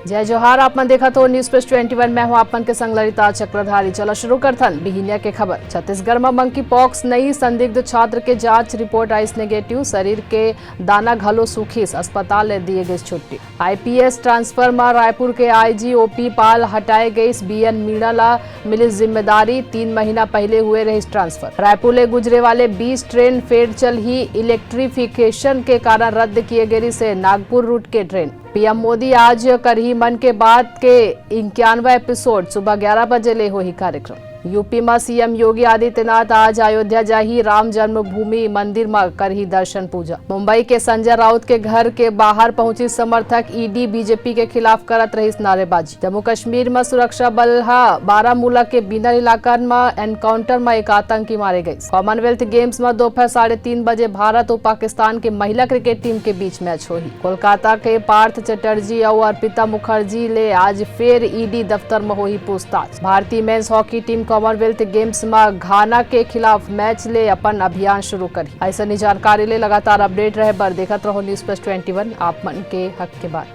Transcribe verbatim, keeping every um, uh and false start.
जय जोहार, आप मन देखत हो News Press twenty one, मैं हूं आप मन के संग ललिता चक्रधारी। चलो शुरू करथन बिहिनिया के खबर। छत्तीसगढ़ म मंकी पॉक्स नई संदिग्ध छात्र के जांच रिपोर्ट आइस नेगेटिव, शरीर के दाना घलो सूखिस, अस्पताल ले दिए गइस छुट्टी। आईपीएस ट्रांसफर म रायपुर के आईजी ओपी पाल हटाए गइस, बीएन मीणा ला मिलिस जिम्मेदारी, तीन महीना पहले हुए रहिस ट्रांसफर। रायपुर ले गुजरे वाले बीस ट्रेन फेर चलही, इलेक्ट्रिफिकेशन के कारण रद्द किए गे रिहिस हे नागपुर रूट के ट्रेन। पीएम मोदी आज करही मन के बात के इक्यानवा एपिसोड, सुबह ग्यारह बजे ले होही कार्यक्रम। यूपी म सीएम योगी आदित्यनाथ आज अयोध्या जाही, राम जन्मभूमि मंदिर म करही दर्शन पूजा। मुंबई के संजय राउत के घर के बाहर पहुंची समर्थक, ईडी बीजेपी के खिलाफ करत रहिस नारेबाजी। जम्मू कश्मीर म सुरक्षा बल ह बारामूला के बिनर इलाकन म एनकाउंटर म एक आतंकी मारे गइस। कॉमनवेल्थ गेम्स म दोपहर साढ़े तीन बजे भारत अउ पाकिस्तान के महिला क्रिकेट टीम के बीच मैच होही। कोलकाता के पार्थ चटर्जी अउ अर्पिता मुखर्जी ले आज फेर ईडी दफ्तर म होही पूछताछ। भारतीय men's hockey team Commonwealth games म घाना के खिलाफ मैच ले अपन अभियान शुरू करही। अइसने जानकारी ले लगातार अपडेट रहे बर देखत रहो News Press twenty one, आप मन के हक के बात।